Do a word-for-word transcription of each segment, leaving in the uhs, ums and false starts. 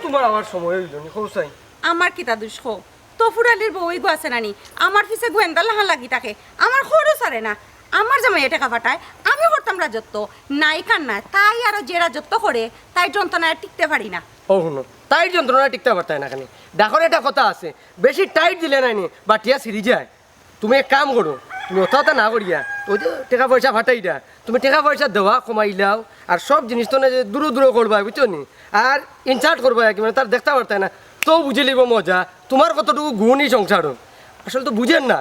তুমার আবার সময় অইলো নি, কও চাই। আমার কিতা দুষ কও? তফুর আলীর বউ ইগু আছে না নি, আমার পিছে গোয়েন্দার লাখান লাগি থাকে, আমার খরচ আরে না, আমার জামাইয়ে টেকা পাঠায়, আমি করতাম রাজত্ব, নাই কার না, তাই আরো যে রাজত্ব করে, তাই যন্ত্রণায় টিকতে পারি না। ও হুনো, তাই যন্ত্রণায় টিকতে পারতায় না কেনে? ডাকর একটা কথা আছে, বেশি টাইট দিলে নাইনি বাটিয়া ছিড়ি যায়। তুমি এক কাম করো, তুমি অত অত না করিয়া, ওই যে টেকা পয়সা ফাটাইরা, তুমি টেকা পয়সা দেওয়া কমাইলাও, আর সব জিনিস তো না যে দূরে দূরে করবায়, বুঝছো নি? আর ইনসাল্ট করবায় কি, মানে, তার দেখতা পারতায় না, তো বুঝি লিব মজা, তুমার কতটুকু গুণ ই সংসারো। আসলে তো বুঝের না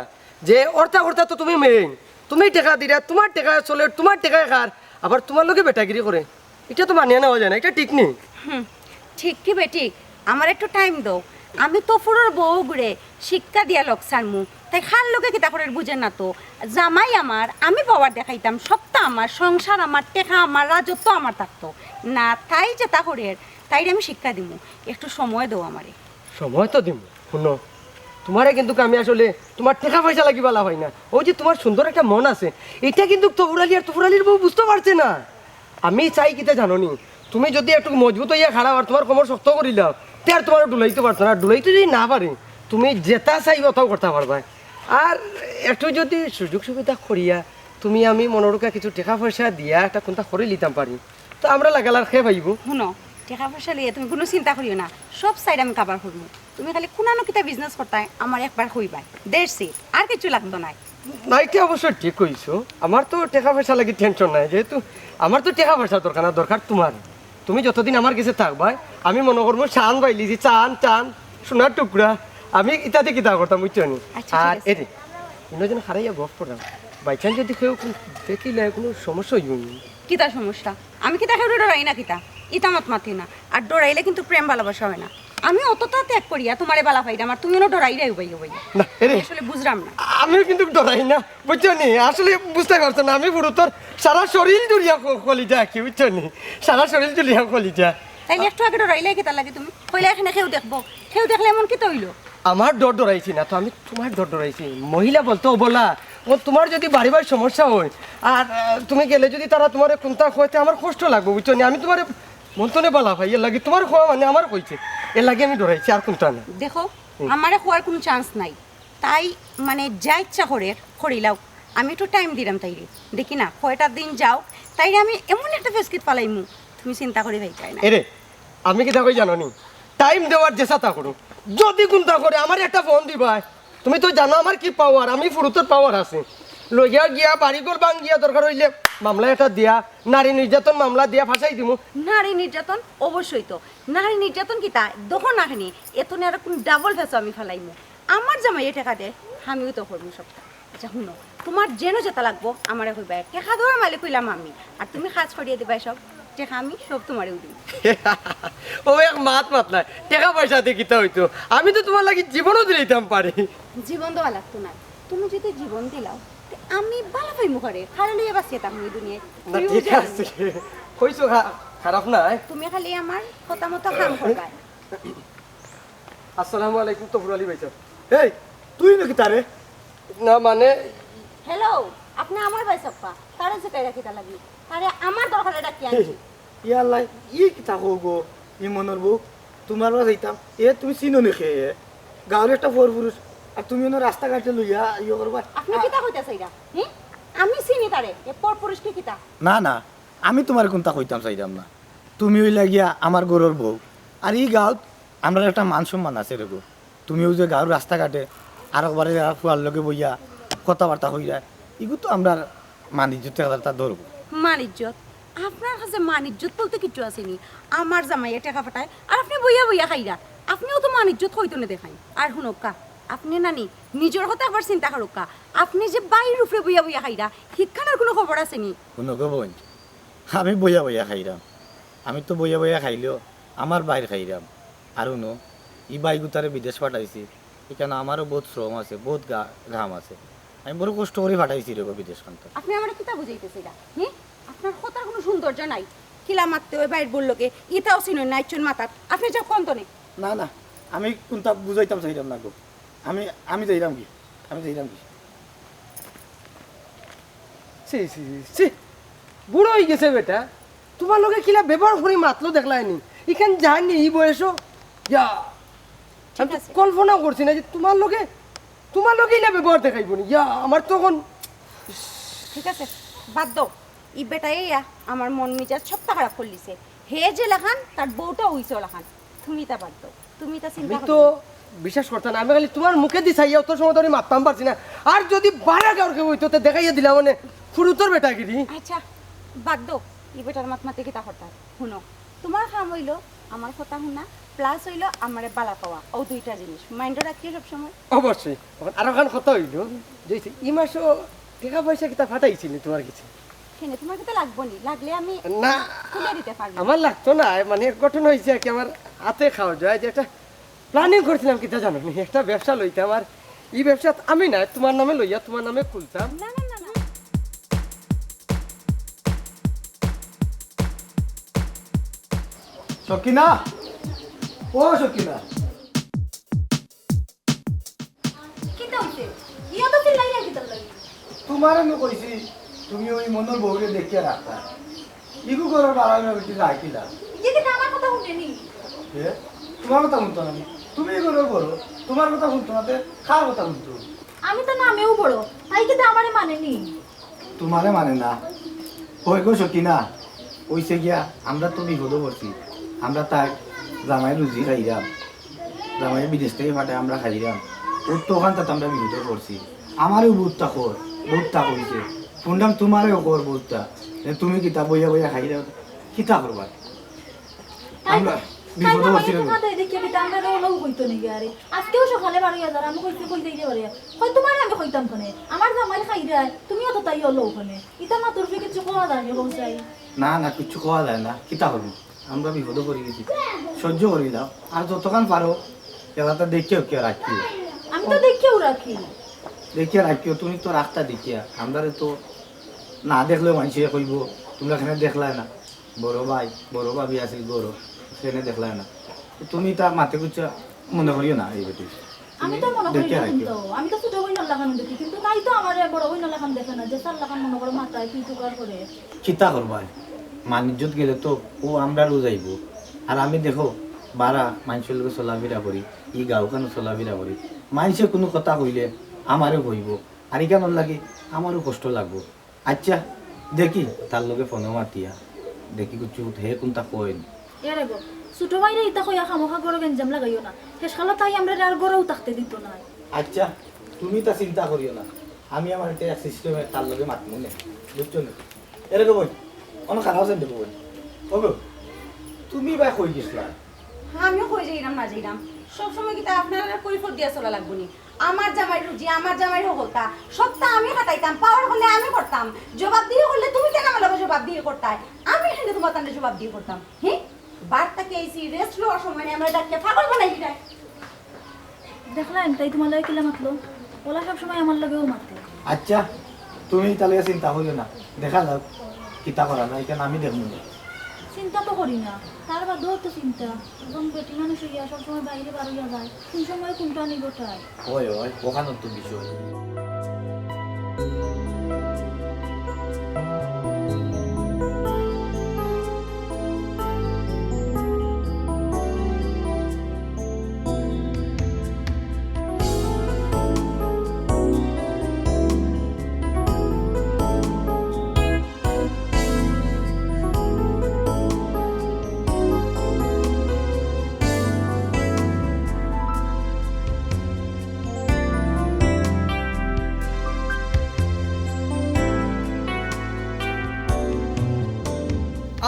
যে অর্থা কর্তা তো তুমি মেইন, তুমি টেকা দিরা, তুমার টেকায় চলের, তুমার টেকায় খার, আবার তুমার লগে বেটাগিরি করে। ইটা তো মানিয়া নেওয়া যায় না, ইটা ঠিক নি। হুম, ঠিক কি বেঠিক? আমার একটু টাইম দেও। আমি তফুরর বউগুরে শিক্ষা দিয়া লগ ছাড়মু। তাই কার লগে কিতা করের বুঝের না তো। জামাই আমার, আমি পাওয়ার দেখাইতাম, সবতা আমার, সংসার আমার, টেকা আমার, রাজত্ব আমার থাকতো। না, তাই যেতা করের, তাইরে আমি শিক্ষা দিমু। একটু সময় দেও আমারে। সময় তো দিমু। হুনো, তুমারে কিন্তু আমি আসলে তুমার টেকা পয়সা লাগি বালা পাই না। ওই যে তুমার সুন্দর একটা মন আছে, ইটা কিন্তু তফুর আলী আর তফুর আলীর বউ বুঝতে পারছে না। আমি চাই কিতা জানো নি, তুমি যদি একটু মজবুত অইয়া খাড়াও আর তুমার কোমর শক্ত করিলাও, তে আর তুমারে ডুলাইতে পারতো না। আর ডুলাইতে যদি না পারি, তুমি যেতা চাইবা অতাও করতা পারবায়। আর একটু যদি সুযোগ সুবিধা করিয়া তুমি আমি মনোরুকা কিছু টেকা পয়সা দিয়া একটা কুন্তা করি লিতাম পারি, তো আমরা লাগাল আর কে পাইবো। হুনো, টেকা পয়সা লইয়া তুমি কুনু চিন্তা করিও না, সব সাইড আমি কাভার করমু। তুমি খালি কুনানো কিতা বিজনেস করতায়, আমারে একবার কইবায়। That's it, আর কিচ্ছু লাগতো নায়। না, ইটা অবশ্য ঠিক কইছো। আমার তো টেকা পয়সা লাগি টেনশন নাই, যেহেতু আমার তো টেকা পয়সা দরকার না, দরকার তুমার। তুমি যতদিন আমার গেছে থাকবায়, আমি মনো করমু চান পাইলিছি, চান, চান, সোনার টুকরা। আমি ইতাদি কিতা করতাম, বুঝছো নি? আচ্ছা, ঠিক আছে। এরে, ইনো যেন খাড়াইয়া গফ করলাম। By chance যদি কেউ কুন-, দেখিলে কুনু সমস্যা অইবো নি? কিতা সমস্যা? আমি কিতা কেউরে ডরাই না কিতা? ইতা মাত মাতিও না। আর ডরাইলে কিন্তু প্রেম ভালোবাসা অয় না। আমি অততা ত্যাগ করিয়া তুমারে বালা পাইরাম, আর তুমি অনো ডরাইরায় উবাই উবাই। না, এরে। আমি আসলে বুঝরাম না। আমিও কিন্তু ডরাই না, বুঝছো নি? আসলে বুঝতে পারছো না, আমি ফুরুতর সারা শরীর জুড়িয়া ক-, কলিজা আঁকি, বুঝছো নি? সারা শরীর জুড়িয়া কলিজা। তাইলে একটু আগে ডরাইলায় কিতার লাগি তুমি? কইলায় এখানে কেউ দেখবো, কেউ দেখলে এমন কিতা অইলো? আমার ডর ডরাইছি না তো, আমি তুমার ডর ডরাইছি। মহিলা বলতে অবলা, ও তুমার যদি বাড়ি বাড়ি সমস্যা অয়, আর, আহ, তুমি গেলে যদি তারা তুমারে কুন্তা কয়, তে আমার কষ্ট লাগবো, বুঝছো নি? আমি তুমারে মন তনে বালা পাই, এর লাগি তুমার কওয়া মানে আমার কইছে, এর লাগি আমি ডরাইছি, আর কুন্তা না। দেখো, হুম। আমারে কওয়ার কুনু চান্স নাই, তাই মানে যা ইচ্ছা করের করিলাও, আমি একটু টাইম দিরাম তাইরে। দেখি না, কয়টা দিন যাও, তাইরে আমি এমন একটা ফেসকিত ফালাইমু, তুমি চিন্তা করি পাইতায় না। এরে, আমি কিতা কই জানো নি? টাইম দেওয়ার যেছা তা করো, যদি কুন্তা করে আমারে একটা ফোন দিবায়। তুমি তো জানো আমার কি পাওয়ার, আমি ফুরুতর পাওয়ার আছে। লইয়া গিয়া বাড়িঘর ভাঙ্গিয়া দরকার অইলে মামলা একটা দিয়া, নারী নির্যাতন মামলা দিয়া ফাঁসাই দিমু। নারী নির্যাতন? অবশ্যই তো। নারী নির্যাতন কিতা? দেখো না কেনে, এতনে আরো কুন ডাবল ফেসো আমি ফালাইমু। আমার জামাইয়ে টেকা দে, আমিও তো করমু সবতা। আচ্ছা হুনো, তুমার যেন যেতা লাগবো আমারে কইবায়। টেকা দেওয়ার মালিক অইলাম আমি, আর তুমি কাজ করিয়া দিবায় সব। টেকা আমি সব তুমারেউ দিমু। ও এক মাত মাতলায়, টেকা পয়সা দি কিতা অইতো? আমি তো তুমার লাগি জীবনও দিলাইতাম পারি। জীবন দেওয়া লাগতো না, তুমি যদি জীবন দিলাও, তে আমি বালা পাইমু কারে? কারে লইয়া বাঁচিয়া থাকমু ই দুনিয়াত? না, তুমিও ঠিক জানো। আছে, কইছো খা-, খারাপ নায়। তুমি খালি আমার কথা মতো কাম করবায়। আসসালামু আলাইকুম তফুর আলী ভাইসাব। এই, তুই নাকি তারে? না মানে, হ্যালো, আপনে আমার ভাইসাবরে, তারে জিকাইরা কিতার লাগি? তারে আমার দরকারে ডাকিয়া আনছি। ইয়াল্লা, ই কিতা কও গো, ই মনর বউ, তুমার বায় যাইতাম, এ তুমি চিনো নি কে? গাঁওর একটা পরপুরুষ, আর তুমি অনো রাস্তাঘাটে লইয়া ইয়ে করবায়। আপনে কিতা কইতা চাইরা? হি? আমি চিনি তারে, এ পরপুরুষ কি কিতা? না, না, আমি তুমারে কুন্তা কইতাম চাইরাম না। তুমি অইলা গিয়া আমার ঘরর বউ। আর ই গাঁওত আমরার একটা মান সম্মান আছে রে গো। তুমি অউ যে গাঁওর রাস্তাঘাটে আরক বাড়ির আরক ফুয়ার লগে বইয়া কথাবার্তা কইরায়, ইগু তো আমরার মান ইজ্জত একটা ধরবো। মান ইজ্জত? আপনার কাছে মান ইজ্জত বলতে কিচ্ছু আছে নি? আমার জামাইয়ে টেকা পাঠায়, আর আপনে বইয়া বইয়া খাইরা। আপনেও তো মান ইজ্জত কইতো না দেখাইন। আর হুনউক্কা, আপনে নানি নিজর কথা একবার চিন্তা করউক্কা। আপনে যে বাইর উপরে বইয়া বইয়া খাইরা, হিখানর কুনু খবর আছে নি? হুনো গো বইন, আমি বইয়া বইয়া খাইরাম। আমি তো বইয়া বইয়া খাইলেও আমার বাইর খাইরাম। আর হুনো, ই বাইগুতারে বিদেশ পাঠাইছি, ইখানো আমারও বউত শ্রম আছে, বউত গা-, ঘাম আছে। আমি বড় কষ্ট করি পাঠাইছি রে গো বিদেশ খানতো। আপনে আমারে কিতা বুঝাইতা চাইরা? হি? আপনার কথার কুনু সৌন্দর্য নাই। কিলা মাততে অয় বাইর বউর লগে, ইতাও চিনইন না, আইচ্ছইন মাতাত। আপনে যাউক্কা অন্তনে। না, না, আমি কুন্তা বুঝাইতাম চাইরাম না গো। আমি, আমি যাইরাম গি, আমি যাইরাম গি। ছি, ছি, ছি, ছি। বুড়া অইগেছে বেটা। তুমার লগে কিলা ব্যবহার করি মাতলো দেখলায় নি? ইখান জানি ই বয়সো? ইয়া, আমি তো কল্পনাও করছি না যে তুমার লগে, তুমার লগে ইলা ব্যবহার দেখাইবো নি। ইয়া, আমার তখন ঠিক আছে, বাদ দেও। ই বেটায় ইয়া আমার মন মিজাজ সবটা খারাপ করিলিছে। হে যে লাখান, তার বউটাও অইছে অলাখান। তুমি ইতা বাদ দেও, তুমি ইতা চিন্তা আমি করো তো না। বিশ্বাস করতাম না, আমি খালি তুমার মুখেদি চাইয়া অত সময় ধরি মাততাম পারছি না। আর যদি বারা গাঁওর কেউ অইতো, তে দেখাইয়া দিলাম মানে ফুরুতর বেটাগিরি। আচ্ছা, বাদ দেও, ই বেটার মাত মাতি কিতা করতায়? হুনো, তুমার কাম অইলো আমার কথা হুনা, plus অইলো আমারে বালা পাওয়া, অউ দুইটা জিনিস মাইন্ডো রাখিও সবসময়। অবশ্যই। অখন আরোখান কথা অইলো, যে ই মাসো টেকা পয়সা কিতা পাঠাইছি নি তুমার গেছে? কেনে, তুমার কিতা লাগবো নি? লাগলে আমি না, তুলে দিতে পারবো। আমার লাগতো না, মানে এক ঘটনা অইছে আর কি, আমার আতে খাওয়া যায় যে একটা planning করছিলাম কিতা জানো নি, একটা ব্যবসা লইতাম। আর ই ব্যবসাত আমি না, তুমার নামে লইয়া তুমার নামে খুলতাম। না না না না। সকিনা, ও সকিনা। কিতা অইছে? ইয়া তো চিল্লাই না কিতার লাগি? তুমারে আমি কইছি, তুমি ওই মনোর বউরে দেখিয়া রাখতা। ইগু ঘরর বারাইমা বেটি রাখিলা। ইয়ে কিতা আমার কথা হুনে নি? এ? তুমার কথা হুনতো না নি? তুমি ই ঘরর বড়, তুমার কথা হুনতো না তে কার কথা হুনতো? আমি তো নামেও বড়, তাই কিতা আমারে মানে নি? তুমারে মানে না। অয় গো সকিনা, অইছে গিয়া, আমরা তো বিপদো পড়ছি। আমরা তার জামাই রুজি খাইরাম, জামাই বিদেশ থাকি পাঠায় আমরা খাইরাম। অউ তো অখানটাত আমরা বিপদো পড়ছি। আমারেও বউততা কর, বউততা কইছে। হুনরাম তুমারেও কর বউততা। এ তুমি কিতা বইয়া বইয়া খাইরাও? কিতা করবা? আমরা বিপদো পড়ছি রে। কথা দেখিয়া কিতা আমরা লউ কইতো নি আরে। আজকেও সকালে বারো হাজার আমি কইছি কই যাই রে বারে। কই তুমারে আমি কইতাম কেনে? আমার জামাই খাইরায়, তুমি অত তাই লউ কেনে? ইতা মাতুর ফি কিচ্ছু কওয়া যায় নি, কও চাই। না, না, কিচ্ছু কওয়া যায় না। কিতা করবো? আমরা বিপদো পড়ি গেছি। সহ্য করি যাও। আর যতখান পারো, এলাকা দেখিয়া কেউ রাখিও। আমি তো দেখিয়াও রাখি। দেখিয়া রাখিও, তুমি তো রাখতা দেখিয়া। আমরারে তো না দেখলেও মানষে কইবো, তুমরা কেনে দেখলায় না। বড় ভাই, বড় ভাবি আছিল ঘরো, কেনে দেখলায় না। তুমি তা মাতে কুচ্ছা মনো করিও না এই বেটি। আমি তো মনো করি দেখিয়া না রাখিও। কিন্তু, আমি তো ছোট বইনর লাখান দেখি, কিন্তু তাই তো আমারে বড় বইনর লাখান দেখে না, যে তার লাখান মনো করে মাথায় তুই টুকার করে। কিতা করবায়? মান ইজ্জত গেলে তো অউ আমরারও যাইবো। আর আমি দেখো, বারা মানষর লগে চলাফিরা করি, ই গাঁওখানো চলাফিরা করি, মানষে কুনু কথা কইলে আমারেও কইবো, আর ইখানর লাগি আমারও কষ্ট লাগবো। আইচ্ছা, দেখি তার লগে ফোনো মাতিয়া, দেখি কুচ্ছু হে কুনতা কয় নি। এরে গো, ছোট ভাইরে ইতা কইয়া খামোখা ঘরো গেঞ্জাম লাগাইও না। শেষকালো তাই আমরারে আর ঘরোও থাকতে দিতো নায়। আইচ্ছা, তুমি তা চিন্তা করিও না, আমি আমার ইটা এক সিস্টেমে তার লগে মাতমু নে, বুঝছো নি? এরে গো বইন, অনো খাড়াও আছইন দেখো বইন। ও গো, তুমি বা কই গেছলায়? আমিও কই যাইরাম না যাইরাম, সবসময় কিতা আপনারারে কৈফত দিয়া চলা লাগবো নি? আমার জামাইর রুজি, আমার জামাইর হকলতা, সবতা আমি খাটাইতাম, পাওয়ার করলে আমি করতাম, জবাবদিহি করলে তুমি কেনে আমার লগে জবাবদিহি করতায়? আমি কেনে তুমার তানরে জবাবদিহি করতাম? হি? বার থাকি আইছি, rest লওয়ার সময় নাই, আমারে ডাকিয়া পাগল বানাই দিরায়। দেখলায়, তাই তুমার লগে কিলা মাতলো? অলা সবসময় আমার লগেও মাতে। আইচ্ছা, তুমি তাইলে চিন্তা করিও না, দেখা যাউক কিতা করা যায়, ইখান আমি দেখমু নে। চিন্তা তো করি না, তার বাদেও তো চিন্তা। একজন বেটি মানুষ অইয়া সবসময় বাইরে বার অইয়া যায়, কুন সময় কুনটা নি ঘটায়। অয়, অয়, অখানো তো বিষয়।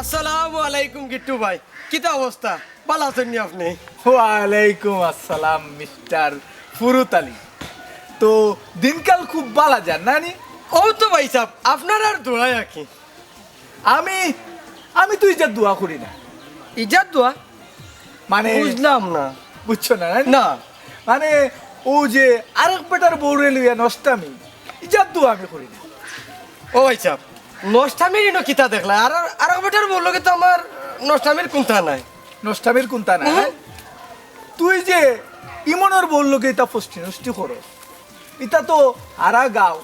আসসালামু আলাইকুম গিট্টু ভাই, কিতা অবস্থা? ভালা আছইন নি আপনে? ওয়ালাইকুম আসসালাম মিস্টার ফুরুত আলী। তো দিনকাল খুব ভালা যার না নি? অউ তো ভাইসাব, আপনারার দোয়ায় আর কি। আমি, আমি তো ইজার দোয়া করি না। ইজার দোয়া? মানে বুঝলাম না। বুঝছো না, না নি? না। মানে অউ যে আরেক বেটার বউরে লইয়া নষ্টামি, ইজার দোয়া আমি করি না। ও ভাইসাব, নষ্টামির ইনো কিতা দেখলায়? আর, আরেক বেটার বউর লগে তো আমার নষ্টামির কুন্তা নাই। নষ্টামির কুন্তা নাই? হুম। তুই যে ইমনর বউর লগে ইতা ফষ্টি নষ্টি করো, ইতা তো আরা গাঁও,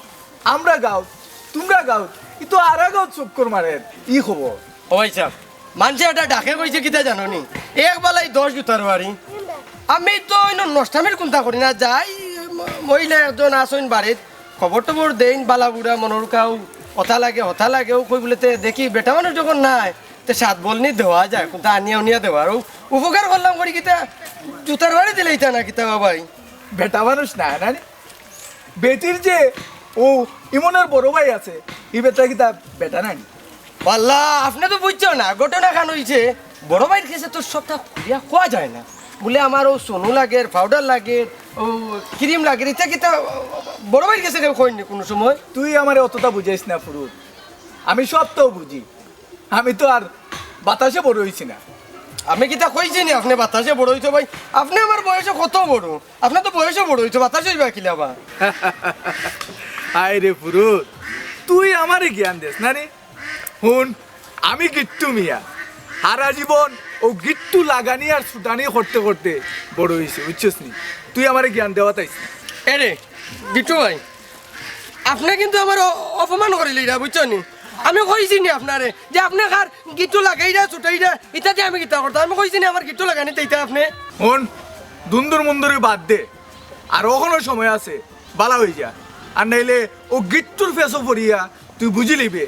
আমরা গাঁও, তুমরা গাঁও, ই তো আরা গাঁও চক্কর মারের, ই খবর। ও ভাইসাব, মানষে একটা ডাকে কইছে কিতা জানো নি? এক বালাই দশ জুতার বাড়ি। আমি তো অইন্য নষ্টামির কুন্তা করি না, যাই ম-, মহিলা একজন আছইন বাড়িত, খবর টবর দেইন, বালা বুড়া মনর কাউ, হতা লাগে, হতা লাগে, অউ কই বুলে তে দেখি বেটা মানুষ যখন নাই, তে সাত বলনি দেওয়া যায়, কুন্তা আনিয়া উনিয়া দেওয়া, আর অউ উপকার করলাম করি কিতা, জুতার বাড়ি দিলে ইতা না কিতা বাবাই। বেটা মানুষ না, না নি? বেটির যে অউ ইমনর বড় ভাই আছে, ই বেটা কিতা বেটা নানি? আল্লাহ, আপনে তো বুঝছো না, ঘটনা খান অইছে, বড় ভাইর গেছে তো সবটা খুলিয়া কওয়া যায় না। বুলে আমার অউ সোনু লাগের, পাউডার লাগের, অউ ক্রিম লাগের, ইতা কিতা বড় ভাইর গেছে কেউ কইনি কুনু সময়। তুই আমারে অতটা বুঝাইস না ফুরুত, আমি সবটাউ বুঝি। আমি তো আর বাতাসে বড় অইছি না। আমি কিতা কইছি নি আপনে বাতাসে বড় অইছো ভাই? আপনে আমার বয়সে কত বড়? আপনে তো বয়সে বড় অইছো, বাতাসে অইবা কিলা বা? হায় রে ফুরুত, তুই আমারে জ্ঞান দেস না রে। হুন, আমি গিট্টু মিয়া, হারা জীবন অউ গিট্টু লাগানি আর ছুটানি করতে করতে বড় অইছি, বুঝছস নি? তুই আমারে জ্ঞান দেওয়াত আইস না। এরে গিট্টু ভাই, আপনে কিন্তু আমার অ-, অপমান করিলিরা, বুঝছো নি? আমি কইছি নি আপনারে যে আপনে কার গিট্টু লাগাইরা, ছুটাইরা, ইতা দি আমি কিতা করতাম? আমি কইছি নি আমার গিট্টু লাগানি দিতা আপনে? হুন, দুন্দুর মুন্দুরি বাদ দে, আর অখনো সময় আছে, বালা অই যা। আর নাইলে অউ গিট্টুর ফেছো পড়িয়া তুই বুঝিলিবে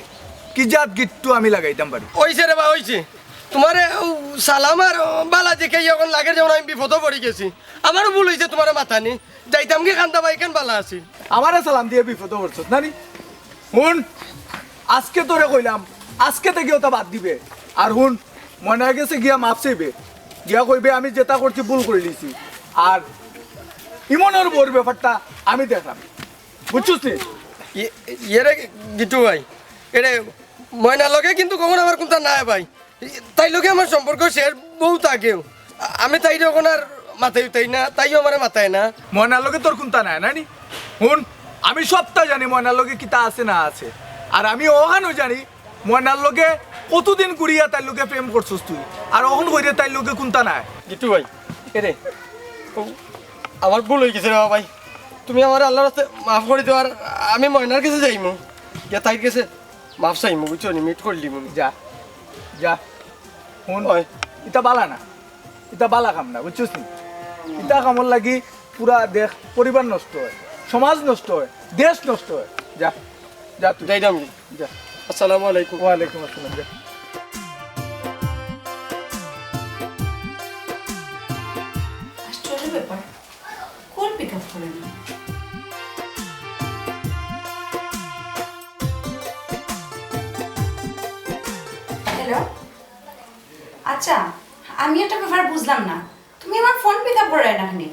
কি জাত গিট্টু আমি লাগাইতাম পারি। অইছে রে বা, অইছে। তুমারে অউ সালাম আর বালা দেখাইয়া অখন লাগের যেমন আমি বিপদো পড়ি গেছি। আমারও ভুল অইছে তুমারে মাতানি। যাইতাম কি কান্দা ভাই, কেন বালা আছিল? আমারে সালাম দিয়া বিপদো পড়ছস না নি? হুন, আজকে তোরে কইলাম, আজকে থাকি অতা বাদ দিবে। আর হুন, ময়না গেছে গিয়া মাফ চাইবে, গিয়া কইবে আমি যেতা করছি ভুল করিলিছি। আর ইমনর বউর ব্যাপারটা আমি দেখরাম, বুঝছস নি? ইয়ে, ইয়ে রে গিট্টু ভাই, এরে ময়নার লগে কিন্তু কখন আমার কুন্তা নাই ভাই। তাইর লগে আমার সম্পর্ক শেষ বউত আগেউ। আ-, আমি তাইরে অখন আর মাতাইতাম না, তাইও আমারে মাতায় না। ময়নার লগে তোর কুন্তা নাই, না নি? হুন, আমি সবটা জানি ময়নার লগে কিতা আছে না আছে। আর আমি অখানও জানি ময়নার লগে কতদিন ঘুরিয়া তাইর লগে প্রেম করছস তুই। আর অখন কইরে তাইর লগে কুন্তা নাই। গিট্টু ভাই, এরে, ও, আমার ভুল অই গেছে রে বা ভাই। তুমি আমারে আল্লার রাস্তায় মাফ করি দেও, আর আমি ময়নার গেছে যাইমু। গিয়া তাইর গেছে মাফ চাইমু, বুঝছো নি? মিট করিলিমু। যা, যা। হুন, অয়। ইতা বালা না, ইতা বালা কাম না, বুঝছস নি? ইতা কামর লাগি পুরা দেশ, পরিবার নষ্ট অয়, সমাজ নষ্ট অয়, দেশ নষ্ট অয়। যা, যা তুই। যাইরাম কি? যা। আসসালামু আলাইকুম। ওয়ালাইকুম আসসালাম, যা। আশ্চর্য ব্যাপার, কল পিক আপ করে না। হ্যালো, আচ্ছা, আমি একটা ব্যাপার বুঝলাম না, তুমি আমার ফোন পিক আপ করায় না কেনে?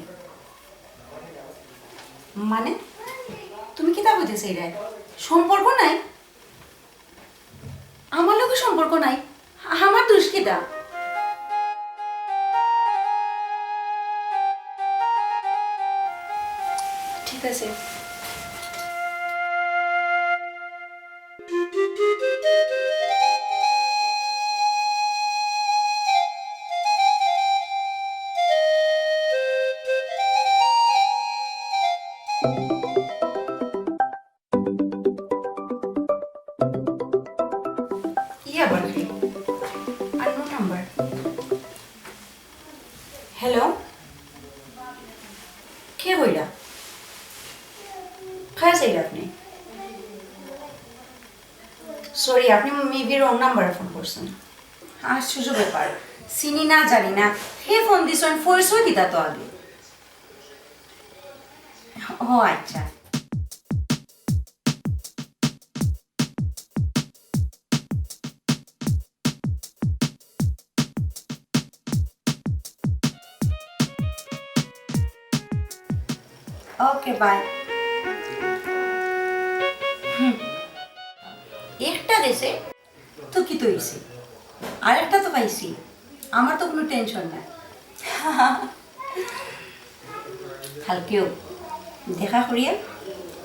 মানে, তুমি কিতা কইতে চাইরায়? সম্পর্ক নাই? আমার লগে সম্পর্ক নাই? আমার দোষ কিতা? ঠিক আছে। ই আবার কে? Unknown number. হ্যালো, কে কইলা? কারে চাইলা আপনে? সরি, আপনে মেবি রং নাম্বারে ফোন করছেন। আশ্চর্য ব্যাপার, চিনি না, জানি না, হে ফোন দিছইন, পরিচয় দিতা তো আগে। ও আচ্ছা। ওকে, বাই। হুম। একটা দেশে তো কি তো হইছে, আরেকটা তো পাইছি, আমার তো কোনো টেনশন নাই। কালকেউ দেখা করিয়া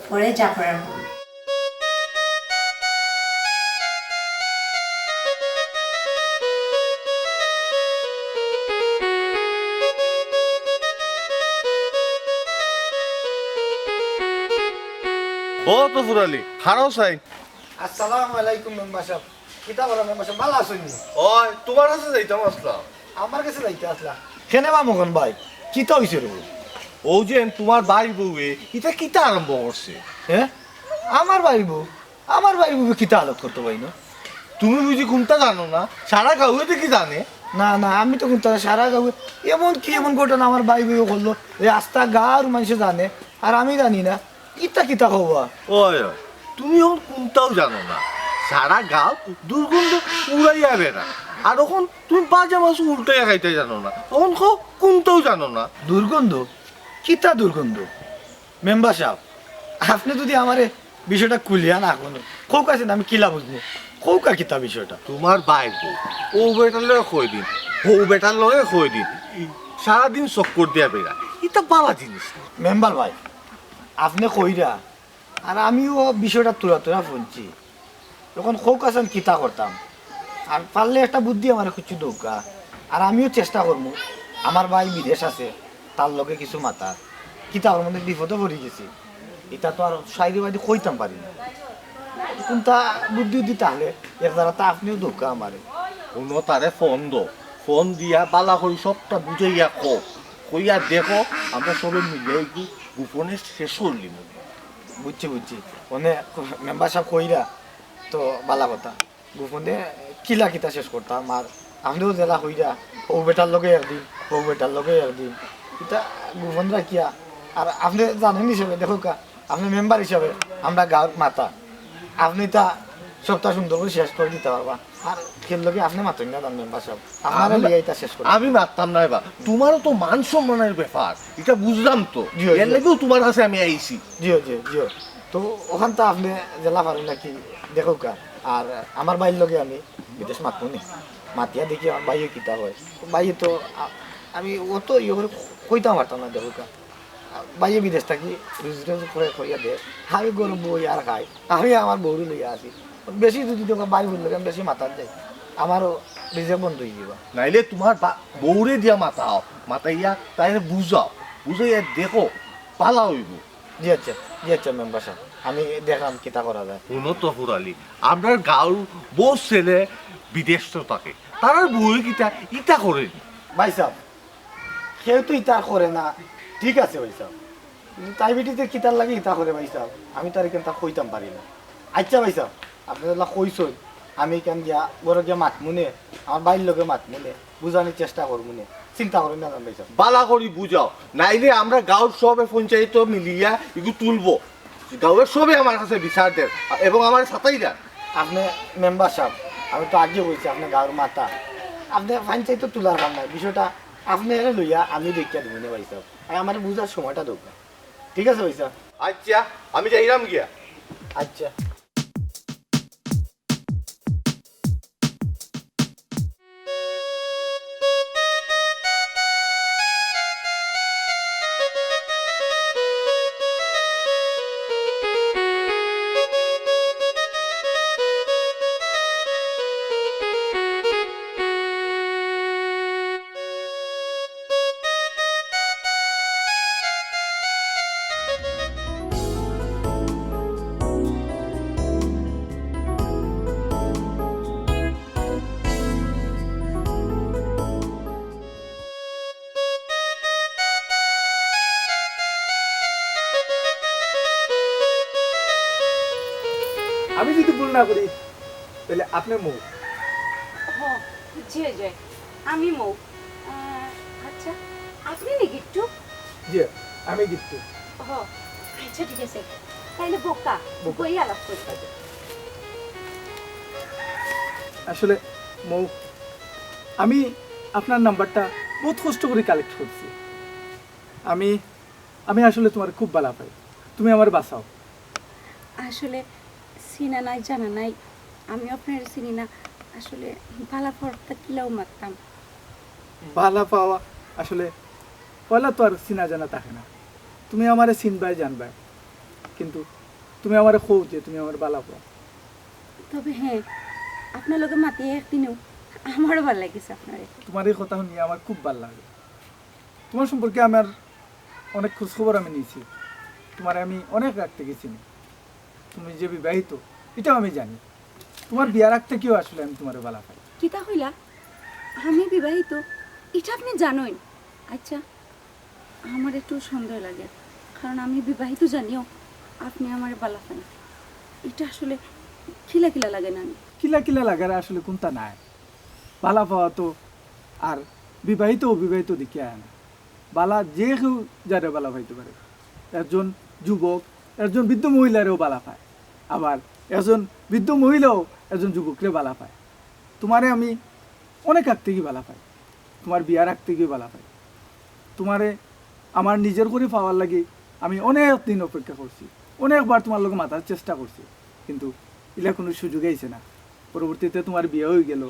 পরে যা করার করমু। ও তো ফুরালি, খাড়াও চাই। আসসালামু আলাইকুম মেম্বার সাব। কিতা করা মেম্বার সাব, ভালা আছইন নি? ওই, তুমার কাছে যাইতাম আছলাম। আমার কাছে যাইতা আছলা? কেনে বা মগন ভাই? কিতা অইছে রে? অউ যে তুমার ভাইর বউয়ে ইতা কিতা আরম্ভ করছে? হে? আমার ভাইর বউ? আমার ভাইর বউ কিতা হালত করতো ভাই না? তুমি বুঝি কুনতা জানো না? সারা গাঁওয়ে দেখি জানে। না, না, আমি তো কুনতা, সারা গাঁওয়ে এমন কি এমন ঘটনা আমার ভাইর বউয়ে করলো, এই আস্তা গাঁওর মানষে জানে, আর আমি জানি না। ইতা কিতা কওয়া? ওই, ওই, তুমি অখন কুনতাও জানো না। সারা গাঁও দুর্গন্ধ উড়াইয়া বেড়া। আর অখন তুমি বাজা মাছ উল্টাইয়া খাইতে জানো না। অখন কও কুনতাও জানো না। দুর্গন্ধ? কিতা দুর্গন্ধ? মেম্বার সাব, আপনে যুদি আমারে বিষয়টা খুলিয়া না কইন, কউক্কা চাইন আমি কিলা বুঝমু? কউক্কা কিতা বিষয়টা? তুমার ভাইর বউ, অউ বেটার লগে কয়দিন, হউ বেটার লগে কয়দিন, সারাদিন চক্কর দিয়া বেড়া। ইতা বালা জিনিস না। মেম্বার ভাই, আপনে কইরা, আর আমিও বিষয়টা থুড়া থুড়া হুনছি। অখন কউক্কা চাইন কিতা করতাম, আর পারলে একটা বুদ্ধি আমারে খুঁজি দেউক্কা, আর আমিও চেষ্টা করমু। আমার ভাই বিদেশ আছে, তার লগে কিছু মাতার। কিতা করমু, মানে বিপদো পড়ি গেছি, ইতা তো আর সাইডে বাইরে কইতাম পারি না। কুনতা বুদ্ধি উদ্ধি থাকলে এক জারা তা আপনেও দেউক্কা আমারে। কুনু তারে ফোন দো, ফোন দিয়া বালা করি সবটা বুঝাইয়া কও, কইয়া দেখো, আমরা সবে মিলে একটু গোপনে শেষ করলিমু। বুঝছি, বুঝছি। মানে মেম্বার সাব কইরা তো বালা কথা। গোপনে কিলা কিতা শেষ করতাম, আর আপনেও যেলা কইরা, হউ বেটার লগে একদিন, হউ বেটার লগে একদিন, ইতা গোপন রাখিয়া, আর আপনে জানইন হিসাবে, দেখউক্কা, আপনে মেম্বার হিসাবে আমরা গাঁওর মাথা, আপনে ইতা সবটা সুন্দর করি শেষ করি দিতা পারবা। আর কেউর লগে আপনে মাতইন না, মেম্বার সাব, আপনারে আমি, লইয়া ইতা শেষ করি। আমি মাততাম না এবার, তুমারও তো মান সম্মানের ব্যাপার, ইটা বুঝলাম তো, জি, জি। এর লাগিও তুমার কাছে আমি আইছি। জি, জি, জি। তো অখান তো আপনে যেলা পারইন নাকি, দেখউক্কা। আর আমার ভাইর লগে আমি বিদেশ মাতমু নি। মাতিয়া দেখি আমার ভাইয়ে কিতা কয়। ভাইয়ে তো আ-, আমি অত ইয়ে করি কইতাম পারতাম না, দেখউক্কা। ভাইয়ে বিদেশ থাকি রুজি রুজি করে করিয়া দে। আমি ঘরো বই আর খাই। আমি আমার বউরে লইয়া আছি। বেশি যুদি দেখো ভাইর বউর লগে আমি বেশি মাতাত যাই, আমারও রিজেক্ট বন্ধ অই যিবো। নাইলে তুমার বা-, বউরে দিয়া মাতাও, মাতাইয়া তাইরে বুঝাও, বুঝাইয়া দেখো, বালা অইবো। জি আচ্ছা, জি আচ্ছা মেম্বার সাব, আমি দেখরাম কিতা করা যায়। হুনো তো ফুরালি, আমরার গাঁওর বউত ছেলে বিদেশো থাকে, তারার বউয়ে কিতা ইতা করে নি? ভাই সাব, কেউ তো ইতা করে না, ঠিক আছে ভাই সাব, কিন্তু তাই বেটিতে কিতার লাগি ইতা করে ভাই সাব, আমি তো আর ইখান তা কইতাম পারি না। আচ্ছা ভাই সাব, আপনে যেলা কইছইন, আমি ইখান গিয়া ঘরো গিয়া মাতমুনে, আমার ভাইর লগে মাতমুনে, বুঝানির চেষ্টা করমুনে, চিন্তা করইন না ভাই সাব। বালা করি বুঝাও, নাইলে আমরা গাঁওর সবে পঞ্চায়েত মিলিয়া ইগু তুলবো, গাঁওর সবে আমার কাছে বিচার দের এবং আমার সাথেই যান। আপনে মেম্বার সাব, আমি তো আগে কইছি আপনে গাঁওর মাথা, আপনে পঞ্চায়েত তুলার কাম নাই, বিষয়টা আপনে এরে লইয়া আমি দেখিয়া দিমুনে ভাই সাব, আর আমারে বুঝার সময়টা দেউক্কা। ঠিক আছে ভাই সাব? আচ্ছা, আমি যাইরাম গিয়া। আচ্ছা। আমি যদি ভুল না করি, তাহলে আপনি মৌ। হ, জি অয়, আমি মৌ। আহ, আচ্ছা, আপনি নি গিট্টু? জি, আমি গিট্টু। হ, আচ্ছা, ঠিক আছে। তাইলে বউক্কা, বউক্কা। বইয়া আলাপ করি। আচ্ছা। আসলে মৌ, আমি আপনার নাম্বারটা বহুত কষ্ট করে কালেক্ট করছি। আমি, আমি আসলে তোমার খুব ভালা পাই, তুমি আমারে বাঁচাও। আসলে চিনা নাই, জানা নাই, আমি আপনারে চিনি না। আসলে ভালা পাওয়ার তা কিলাও মাততাম। ভালা পাওয়া আসলে পয়লা তো আর চিনা জানা থাকে না। তুমি আমারে চিনবায় জানবায়, কিন্তু তুমি আমারে কও যে তুমি আমারে ভালা পাও। তবে হ্যাঁ, আপনার লগে মাতিয়া একদিনও আমারও ভালা লাগিছে আপনারে। তোমার এই কথা শুনিয়া আমার খুব ভালা লাগে। তোমার সম্পর্কে আমার অনেক খোঁজ খবর আমি নিছি, তোমারে আমি অনেক আগ থাকি চিনি। তুমি যে বিবাহিত, ইটাও আমি জানি। তোমার বিয়ার আগ থাকিও আসলে আমি তোমারে ভালা পাই। কিতা কইলা? আমি বিবাহিত? ইটা আপনি জানইন? আচ্ছা, আমার একটু সন্দেহ লাগে, কারণ আমি বিবাহিত জানিও আপনি আমারে বালা পান। এটা আসলে কিলা কিলা লাগে না? কিলা কিলা লাগার আসলে কুনতা নাই। বালা পাওয়া তো আর বিবাহিত অবিবাহিত দেখিয়া আয় না। বালা যে কেউ যারে বালা পাইতে পারে। একজন যুবক একজন বৃদ্ধ মহিলারেও বালা পায়, আবার একজন বৃদ্ধ মহিলাও একজন যুবকরে বালা পায়। তোমারে আমি অনেক আগ থাকি বালা পাই, তোমার বিয়ার আগ থাকি বালা পাই। তোমারে আমার নিজর করি পাওয়ার লাগি আমি অনেক দিন অপেক্ষা করছি, অনেকবার তোমার লগে মাতার চেষ্টা করছি, কিন্তু ইলা কুনু সুযোগ আইছে না। পরবর্তীতে তোমার বিয়া অইগেলো,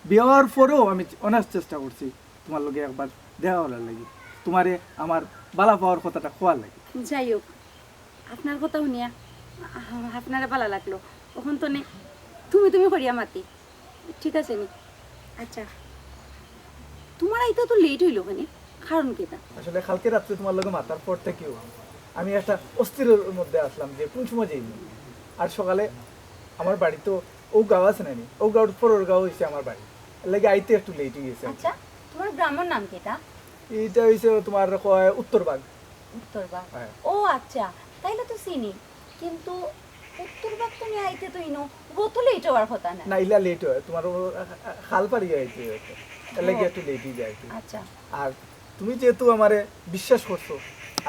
বিয়া অওয়ার পরেও আমি অনেক চেষ্টা করছি তোমার লগে একবার দেখা করার লাগি, তোমারে আমার বালা পাওয়ার কথাটা কওয়ার লাগি। যাই হোক, আপনার কথা হুনিয়া আ-, আপনারে বালা লাগলো। অখন তো নে তুমি তুমি করিয়া মাতি, ঠিক আছে নি? আচ্ছা, তোমার আইতে তো লেট অইলো কেনে, কারণ কিতা? আসলে কালকে রাত্রে তোমার লগে মাতার পর থাকিউ আমি একটা অস্থিরর মধ্যে আছলাম যে কুন সময় যাইমু। আর সকালে আমার বাড়ি তো অউ গাঁও আছে না নি, অউ গাঁওর পরর গাঁও অইছে আমার বাড়ি, এর লাগি আইতে একটু লেট অইগেছে। আচ্ছা, তোমার গ্রামর নাম কিতা? ইটা অইছে তোমার কয় উত্তরবাগ। উত্তরবাগ। হ্যাঁ। ও আচ্ছা, তাইলে তো চিনি, কিন্তু উত্তরবাগ তো নিয়া আইতে তো ইনো অত লেট অওয়ার কথা না। না, ইলা লেট অয়, তোমার ও, আ, আ, খাল পাড়ি আইতে অয় তো। এর লাগি ও। একটু লেট অইযায় আর কি। আচ্ছা। আর তুমি যেহেতু আমারে বিশ্বাস করছো,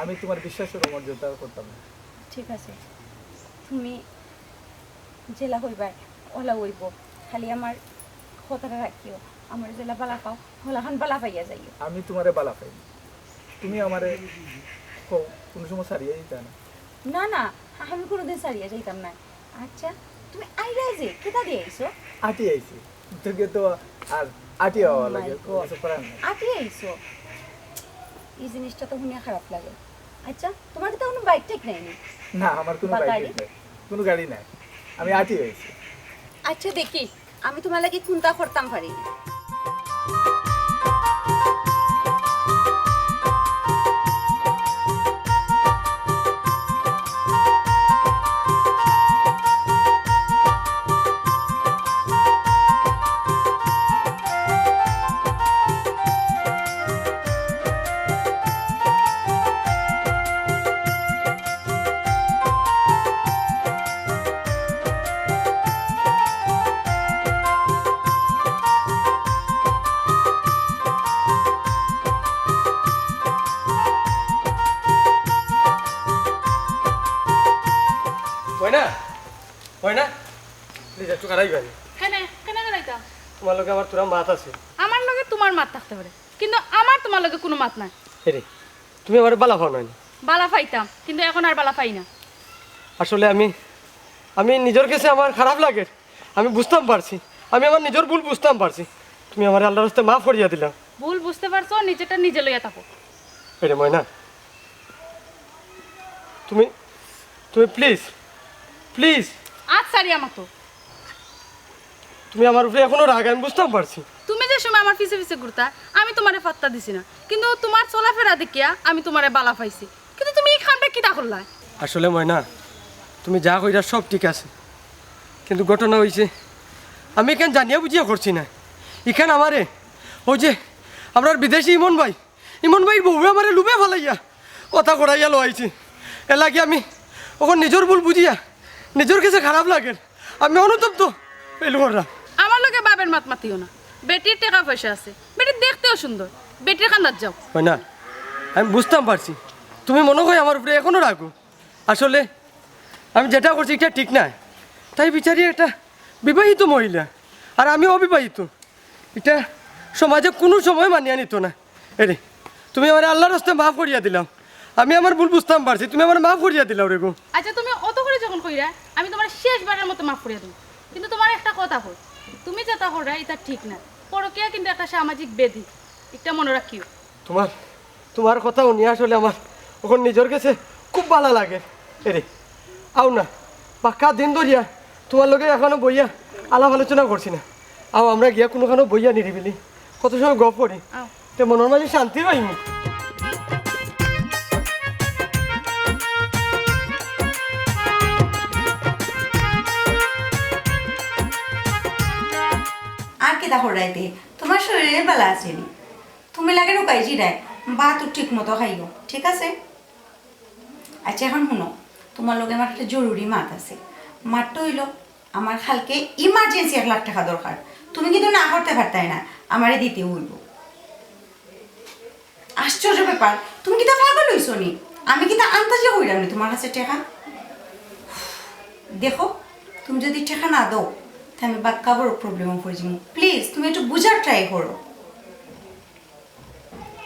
আমি তোমার বিশ্বাসর অমর্যাদা করতাম না। ঠিক আছে, তুমি যেলা কইবায় অলা অইবো, খালি আমার কথাটা রাখিও, আমারে যেলা বালা পাও, অলাখান বালা পাইয়া যাইও। আমি তোমারে বালা পাই, তুমি আমারে কও, কুনু সময় ছাড়িয়া যাইতায় না। না, না, আমি কুনুদিন ছাড়িয়া যাইতাম না। আচ্ছা, তুমি আইলায় যে, কিতা দি আইছো? আটি আইছি, তোকে তো আর আটি আওয়া লাগে, God। কিছু করার নাই। আটি আইছো? এই জিনিসটা তো হুনিয়া খারাপ লাগে। আচ্ছা, তোমার কিতা কুনু বাইক টাইক নাই নি? না, আমার কুনু বা বাইক গাড়ি? টাইক নাই, কুনু গাড়ি নাই, আমি আটি আইছি। আচ্ছা, দেখি আমি তোমার লাগি কুনতা করতাম পারি। ময়না, ময়না, প্লিজ একটু খাড়াইবায় নি? কেনে, কেনে খাড়াইতাম? তোমার লগে আমার থুড়া মাত আছে। আমার লগে তোমার মাত থাকতে পারে, কিন্তু আমার তোমার লগে কুনু মাত নাই। এরে, তুমি আমারে বালা পাও নায় নি? বালা পাইতাম, কিন্তু অখন আর বালা পাই না। আসলে আমি, আমি নিজর গেছে আমার খারাপ লাগের, আমি বুঝতাম পারছি, আমি আমার নিজর ভুল বুঝতাম পারছি। তুমি আমারে আল্লার রাস্তায় মাফ করিয়া দিলাও। ভুল বুঝতে পারছো, নিজেরটা নিজে লইয়া থাকো। এরে ময়না, তুমি, তুমি প্লিজ, প্লিজ। আত ছাড়িয়া মাতো। তুমি আমার উপরে অখনো রাগ, আমি বুঝতাম পারছি। তুমি যে সময় আমার পিছে পিছে ঘুরতা, আমি তোমারে পাত্তা দিছি না, কিন্তু তোমার চলাফেরা দেখিয়া আমি তোমারে বালা পাইছি, কিন্তু তুমি ই কামটা কিতা করলায়? আসলে ময়না, তুমি যা কইরা সব ঠিক আছে, কিন্তু ঘটনা অইছে আমি ইখান জানিয়া বুঝিয়া করছি না। ইখান আমারে অউ যে আমরার বিদেশি ইমন ভাই, ইমন ভাইর বউয়ে আমারে লুভে ফালাইয়া কথা করাইয়া লওয়াইছে। এর লাগি আমি অখন নিজর ভুল বুঝিয়া নিজর গেছে খারাপ লাগের, আমি অনুতপ্ত ফিল কররাম। আমার লগে বাপের মাত মাতিও না। বেটির টেকা পয়সা আছে, বেটি দেখতেও সুন্দর, বেটির কান্দাত যাও। অয় না, আমি বুঝতাম পারছি তুমি মনো অয় আমার উপরে অখনো রাগো। আসলে আমি যেটা করছি ইটা ঠিক নায়। তাই বিচারি একটা বিবাহিত মহিলা, আর আমি অবিবাহিত। ইটা সমাজে কুনু সময় মানিয়া নিতো না। এরে, তুমি আমারে আল্লার রাস্তায় মাফ করিয়া দিলাও। আমি আমার ভুল বুঝতাম পারছি, তুমি আমারে মাফ করিয়া দিলাও রে গো। আচ্ছা, তুমি অত করি যখন কইরায়, আমি তোমারে শেষবারের মতো মাফ করিয়া দিমু। কিন্তু তোমারে একটা কথা কই, তুমি যেটা কররায় ইটা ঠিক না। পরকিয়া কিন্তু একটা সামাজিক ব্যাধি, ইটা মনো রাখিও। তোমার, তোমার কথা হুনিয়া আসলে আমার অখন নিজর গেছে খুব বালা লাগের। এরে, আও না, বাক্কা দিন ধরিয়া তোমার লগে অখনো বইয়া আলাপ আলোচনা করছি না। আও, আমরা গিয়া কুনুখানো বইয়া নিরিবিলি কত সময় গপ করি, আও। তে মনর মাঝে শান্তি পাইমু। আর কিতা কররায় তে? তোমার শরীর বালা আছে নি? তুমি লাগে রুকাই জিরায়, ভাতও ঠিক মতো খাইও, ঠিক আছে? আচ্ছা, এখন হুনো, তুমার লগে আমার একটা জরুরি মাত আছে। মাতটা অইলো, আমার কালকে ইমার্জেন্সি এক লাখ টেকা দরকার। তুমি কিন্তু না করতে পারতায় না, আমারে দিতে অইবো। আশ্চর্য ব্যাপার, তুমি কিতা পাগল অইছো নি? আমি কিতা আন্তাজে কইরাম নি তুমার কাছে টেকা? দেখো, তুমি যদি টেকা না দেও, তে আমি বাক্কা বড় প্রবলেমো পড়ি যাইমু। প্লিজ, তুমি একটু বুঝার ট্রাই করো।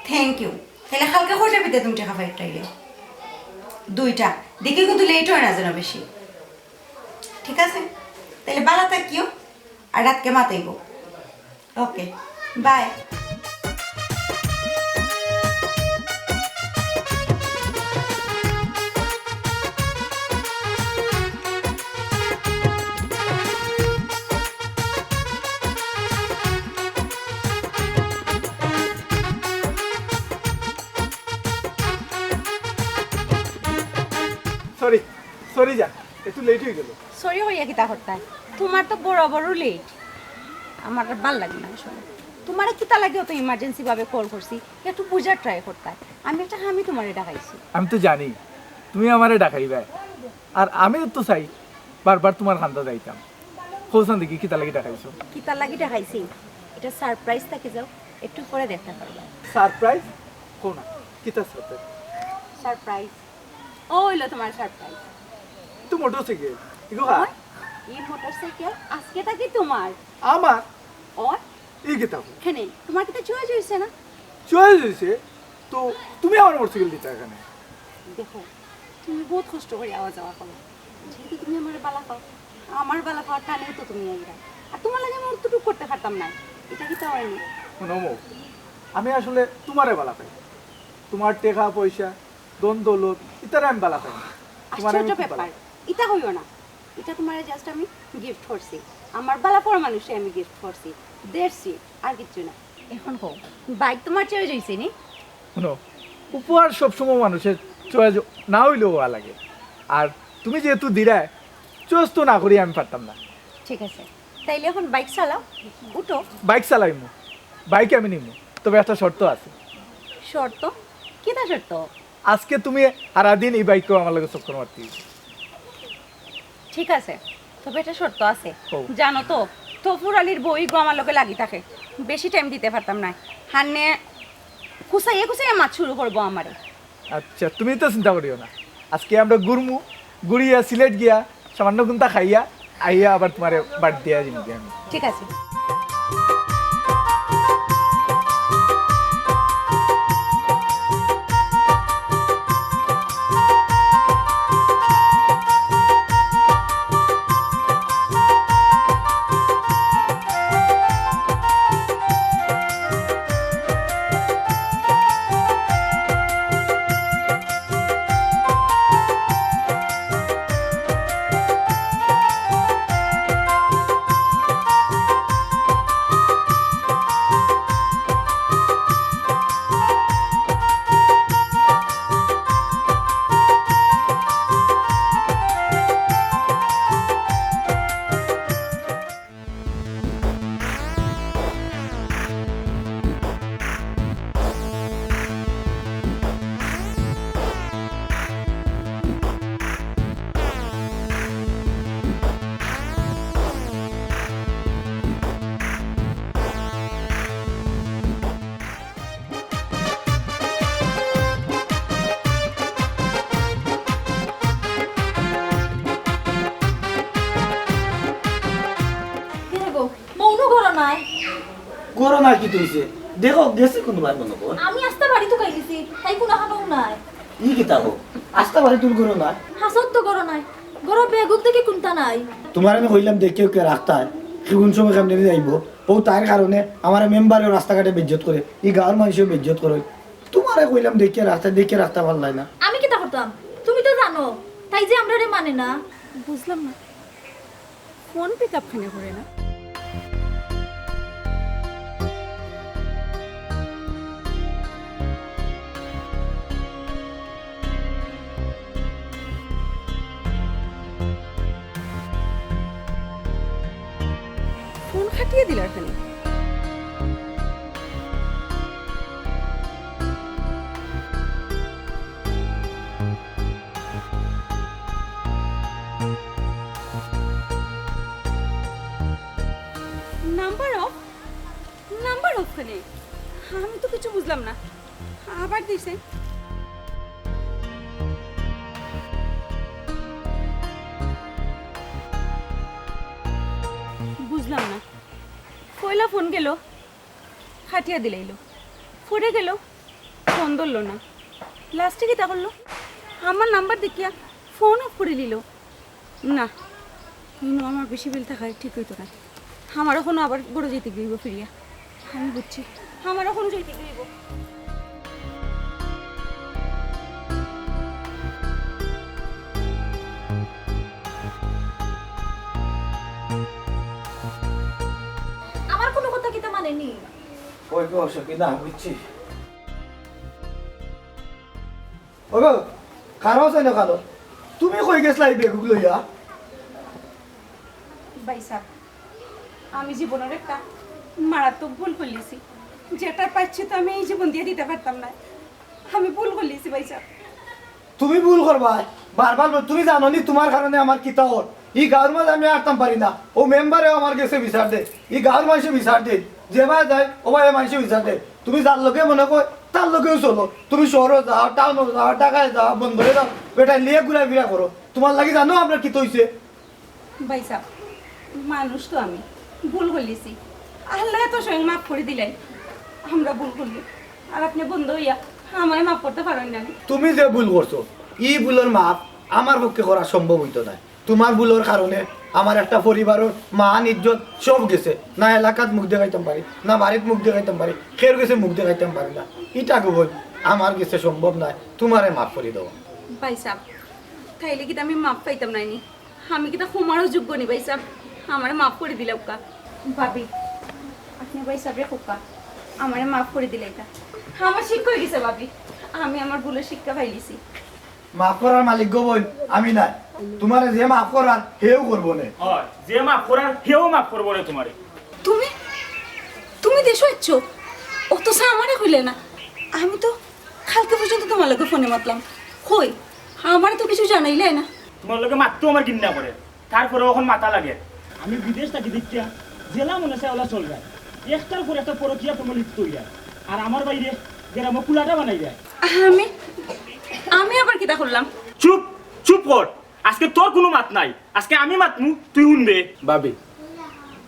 Thank you. তাইলে কালকে কয়টার ভিতরে তুমি টেকা ফেরত পাইবে? দুইটা। দেখি কিন্তু লেট হয় না যেন বেশি। ঠিক আছে? তাইলে ভালা থাকিও, আর রাতকে মাতাইবো। ওকে, বাই। সরি, সরি জান, একটু লেট হয়ে গেল। সরি কইয়া কিতা করতায়? তুমার তো বড় বড় লেট। আমার আর ভালা লাগে না আসলে। তুমারে কিতা লাগি অত ইমার্জেন্সি ভাবে কল করছি, একটু বুঝার ট্রাই করতায়। আমি একটা কামে তুমারে ডাকাইছি। আমি তো জানি তুমি আমারে ডাকাইবায়, আর আমিও তো চাই বারবার তুমার কান্দা যাইতাম। কওছান দেখি কিতা লাগি ডাকাইছো? কিতা লাগি ডাকাইছি? এটা সারপ্রাইজ থাকি যাও, একটু পরে দেখতা পারবা। সারপ্রাইজ? কও না, কিতা সারপ্রাইজ? সারপ্রাইজ। ও অইলো তুমার সারপ্রাইজ। তো মোটরসাইকেল। ইগো কার? ওই, এই মোটরসাইকেল আজকে থাকি তুমার। আমার? ওই। ই কিতা? কেনে, তুমার কিতা চয়েস অইছে না? চয়েস অইছে? তো তুমি আমার মোটরসাইকেল দিতা কেনে? দেখো, তুমি বউত কষ্ট করি আওয়া যাওয়া করো, যেহেতু তুমি আমারে ভালা পাও, আমার ভালা পাওয়ার টানেই তো তুমি আইরা। আর তুমার লাগি আমি অতটুক করতে পারতাম না, এটা কিতা অয়নি? হুনো মৌ, আমি আসলে তুমারে ভালা পাই, তুমার টেকা পয়সা, ধন দৌলত, ইতারে আমি ভালা পাই না। তুমারে আমি আশ্চর্য খুব ভালা ব্যাপার, পাই। ইতা কইও না, ইটা তুমারে just আমি গিফট করছি, আমার ভালা পাওয়ার মানুষরে আমি গিফট করছি, that's it, আর কিচ্ছু না। এখন কও, বাইক তুমার চয়েস অইছে নি? হুনো, উপহার সবসময় মানুষের চয়েস না অইলেও ভালা লাগে। আর তুমি যেহেতু দিরায়, চয়েস তো না করি আমি পারতাম না। ঠিক আছে, তাইলে এখন বাইক চালাও, উঠো। বাইক চালাইমু, বাইক আমি নিমু, তবে একটা শর্ত আছে। শর্ত? কিতা শর্ত? আজকে তুমি সারাদিন ই বাইকো আমার লগে চক্কর মারতে অইবো। ঠিক আছে, তবে একটা শর্ত আছে। কও। জানো তো, তফুর আলীর বউ ইগু আমার লগে লাগি থাকে, বেশি টাইম দিতে পারতাম না। হান্নে কুচাইয়া কুচাইয়া মাত শুরু করবো আমারে। আচ্ছা, তুমি তো চিন্তা করিও না, আজকে আমরা ঘুরমু, ঘুরিয়া সিলেট গিয়া সামান্য কুন্তা খাইয়া আইয়া আবার তুমারে বাড়িত দিয়া যাইমু গি আমি। ঠিক আছে। কিরে গো, মৌনু ঘরো নাই? ঘরো নাই কিতা অইছে? দেখো, গেছে কুনবায় মনো কর। আমি আস্তা বাড়ি তুকাই দিছি, তাই কুনু হানো নাই। ই কিতা কও? আস্তা বাড়ি তুর ঘরো নাই? হাছত তো ঘরো নাই। ঘরো বেগুক দেখি কুন্তা নাই। তুমারে আমি কইলাম দেখিও কে রাখতায়, হে কুন সময় কেমনে যাইবো। অউ তার কারণে আমারে মেম্বারেও রাস্তাঘাটে বেইজ্জত করে, ই গাঁওর মানষেও বেইজ্জত করে। তুমারে কইলাম দেখিয়া রাখতায়, দেখিয়া রাখতা পারলায় না। আমি কিতা করতাম? তুমি তো জানো, তাই যে আমরারে মানে না। বুঝলাম না, ফোন পিক আপ কেনে করে না? ফোন কাটিয়া দিলার কেনে? মানে, আমি তো কিছু বুঝলাম না। আবার দিছে। বুঝলাম না। পয়লা ফোন গেল, কাটিয়া দিলাইলো। পরে গেল, ফোন ধরলো না। লাস্টে কিতা করলো? আমার নাম্বার দেখিয়া ফোন অফ করি দিল। না, ইনো আমার বেশি বেল থাকায় ঠিক অইতো না। আমার অখনো আবার ঘরো যাইতে অইবো ফিরিয়া। আমি বুঝছি, আমার অখনো যাইতে অইবো। আমার কোনো কথা কিতা মানেনি? ওই গো, সখী, না, বুঝছি। ওগো, খাড়াও চাই না খালো। তুমি কই গেছলা এই বেগুক লইয়া? ভাইসাব, আমি জীবনর একটা মারাত্মক ভুল করিলিছি, যেটার প্রায়শ্চিত্ত আমি এই জীবন দিয়া দিতা পারতাম নায়। আমি ভুল করিলিছি ভাইসাব। তুমি ভুল করবায়, বারবার বল-, তুমি জানো নি তুমার কারণে আমার কিতা অর? ই গাউর মাঝে আমি আটতাম পারি না। অউ মেম্বারেও আমার গেছে বিচার দেয়, ই গাউর মানষে বিচার দেয়, যেবায় যায় অবায় মানষে বিচার দেয়। তুমি যার লগে মনে কয় তার লগেউ চলো। তুমি শহরো যাও, টাউনো যাও, ঢাকায় যাও, বন্দরে যাও, বেটাইন লইয়া ঘুরাফিরা করো। তুমার লাগি জানো আমরার কিতা অইছে? ভাইসাব, মানুষ তো আমি, ভুল করিলিছি। আল্লায় তো স্বয়ং মাফ করি দিলাইন। আমরা ভুল করলে আর আপনে বন্ধ অইয়া আমারে মাফ করতা পারইন না নি? তুমি যে ভুল করছো, ই ভুলর মাফ আমার পক্ষে করা সম্ভব অইতো নায়। তুমার ভুলর কারণে আমার একটা পরিবারর মান ইজ্জত সব গেছে। না এলাকাত মুখ দেখাইতাম পারি, না বাড়িত মুখ দেখাইতাম পারি, কেউর গেছে মুখ দেখাইতাম পারি না। ইটা গো বইন, আমার গেছে সম্ভব নায় তুমারে মাফ করি দেওয়া। ভাইসাব, তাইলে কিতা আমি মাফ পাইতাম নায় নি? আমি কিতা ক্ষমারও যোগ্য নি ভাইসাব? আমারে মাফ করি দিলাউক্কা। ভাবি, আপনে ভাইসাবরে কউক্কা, আমারে মাফ করি দিলাইতা। আমার শিক্ষা অইগেছে ভাবি, আমি আমার ভুলর শিক্ষা পাইলিছি। মাফ করার মালিক গো বইন আমি নায়, তুমারে যে মাফ করার হেউ করবো নে। অয়, যে মাফ করার হেউ মাফ করবো নে তুমারে। তুমি, তুমি দেশো আইছো, অথচ আমারে কইলে না। আমি তো কালকে পর্যন্ত তুমার লগে ফোনে মাতলাম, কই আমারে তো কিছু জানাইলায় না। তুমার লগে মাততেউ আমার ঘিন্না করে, তারপরেও অখন মাতা লাগে। আমি বিদেশ থাকি দেখিয়া যেলা মনে চায় অলা চলরায়। একটার পর একটা পরকিয়া প্রেমো লিপ্ত অইরায়। আর আমার ভাইরে গেরামো কুলাটা বানাইরায়। আমি, আমি আবার কিতা করলাম? চুপ, চুপ কর। আজকে তোর কুনু মাত নাই। আজকে আমি মাতমু, তুই হুনবে। ভাবি,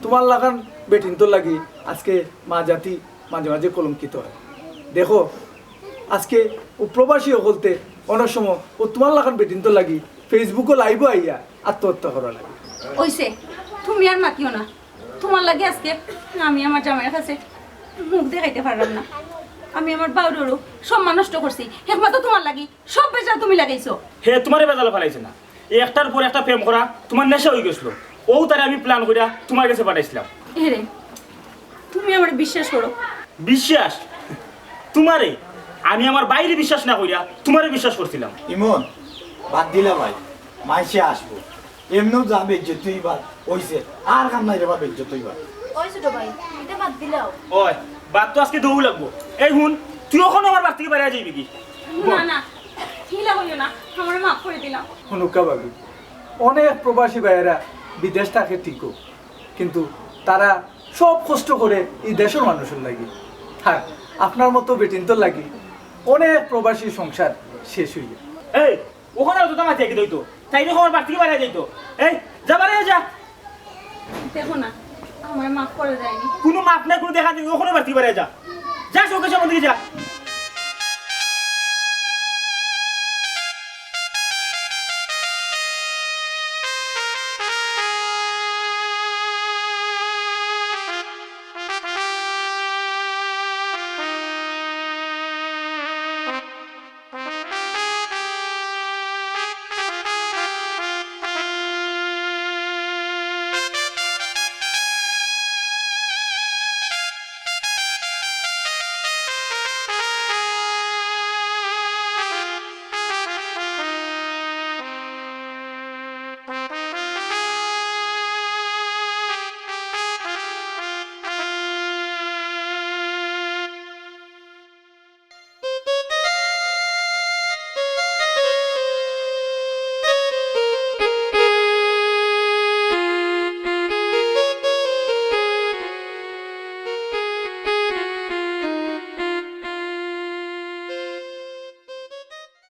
তুমার লাখান বেটিন্তর লাগি আজকে মা জাতি মাঝে মাঝে কলঙ্কিত অয়। দেখো, আজকে অউ প্রবাসী অকলতে অনেক সময় অউ তুমার লাখান বেটিন্তর লাগি Facebook-ও live-ও আইয়া আত্মহত্যা করা লাগে। অইছে, তুমি আর মাতিও না। তুমার লাগি আজকে আমি আমার জামাইর কাছে মুখ দেখাইতে পারলাম না। আমি আমার বাউররও সম্মান নষ্ট করছি, একমাত্র তুমার লাগি। সব বেজাল তুমি লাগাইছো। হে তুমারে বেজালো ফালাইছে না, একটার পর একটা প্রেম করা তুমার নেশা অইগেছিল। অউ তারে আমি plan করিয়া তুমার গেছে পাঠাইছিলাম। এরে, তুমি আমারে বিশ্বাস করো। বিশ্বাস? তুমারে? আমি আমার ভাইরে বিশ্বাস না করিয়া তুমারে বিশ্বাস করছিলাম। ইমন, বাদ দিলা ভাই, মাইনষে আসবো। এমনেউ যা বেইজ্জতি অইবার অইছে, আর কাম নাই রে বা বেইজ্জতি অইবার। ওই ছোট ভাই, ইটা বাদ দিলাও। ওই, বাদ তো আজকে দেওউ লাগবো। এই হুন, তুই অখনো আমার বাড়ি থাকি বাইরে যাইবি কি? না, না, হিলা কইও না, আমারে মাফ করি দিলাও। হুনুক্কা ভাবি, অনেক প্রবাসী ভাইয়েরা বিদেশ থাকে ঠিকও, কিন্তু তারা সব কষ্ট করে ই দেশর মানুষর লাগি। আর আপনার মতো বেটিন্তর লাগি অনেক প্রবাসী সংসার শেষ অইয়া। এই, অখনো অততা মাতিয়া কিতা অইতো? তাইলে অখন বাড়ি থাকি বাইরে যাইতো। এই, যা বাইরে যা। দেখো না, আমারে মাফ করি দেওনি। কুনু মাফ নাই, কুনু দেখা দেখি, অখনো বাড়ি থাকি বাইরে যা। যা, চউখর সামনে থাকি যা।